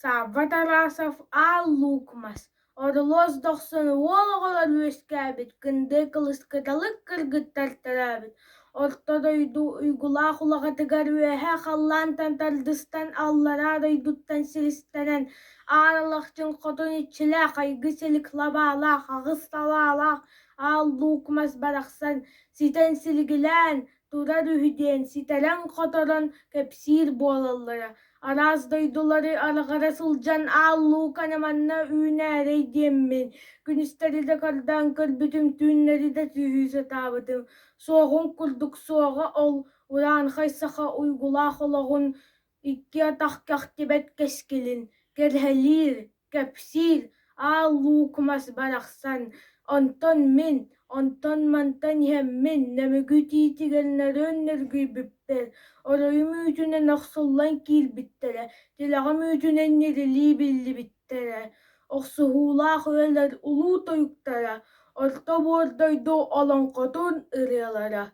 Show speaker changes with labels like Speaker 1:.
Speaker 1: Савва Тарасов Аал Луук Мас, Орулуос Дохсун уол оҕолор үөскээбит, Кындыы Кылыс кыталык кыргыттар төрөөбүт, Орто дойду уйгулаах улаҕатыгар үөһээ халлаантан тардыстан, аллараа дойдуттан силистэнэн, Аан Алахчын хотун иччилээх, айгы-силик лабаалаах, аҕыс салаалаах Аал Луук Мас барахсан ситэн силигилээн турар үһү диэн ситэрэн-хоторон кэпсиир буолаллара. Араас дойдулары араҕара сылдьан Аал Луук аны манна үүнээрэй диэммин, күнүстэри да көрдөөн көрбүтүм, түүннэри да түһүү сатаабытым. Суоҕун курдук суоҕа ол урааҥхай саха уйгулаах олоҕун икки атах кэхтибэт кэскилин кэрэһэлиир, кэпсиир Аал Луук Мас барахсан, онтон мин, онтон-мантан иһэммин Нөмүгү тиитигэр нөрүөн нөргүйбүппэр, оройум үүтүнэн охсуллан киирбиттэрэ, тилэҕим үүтүнэн ньирилии биллибиттэрэ, охсуһуулаах үйэлэр улуу тойуктара, орто буор дойду олоҥхотун ырыалара.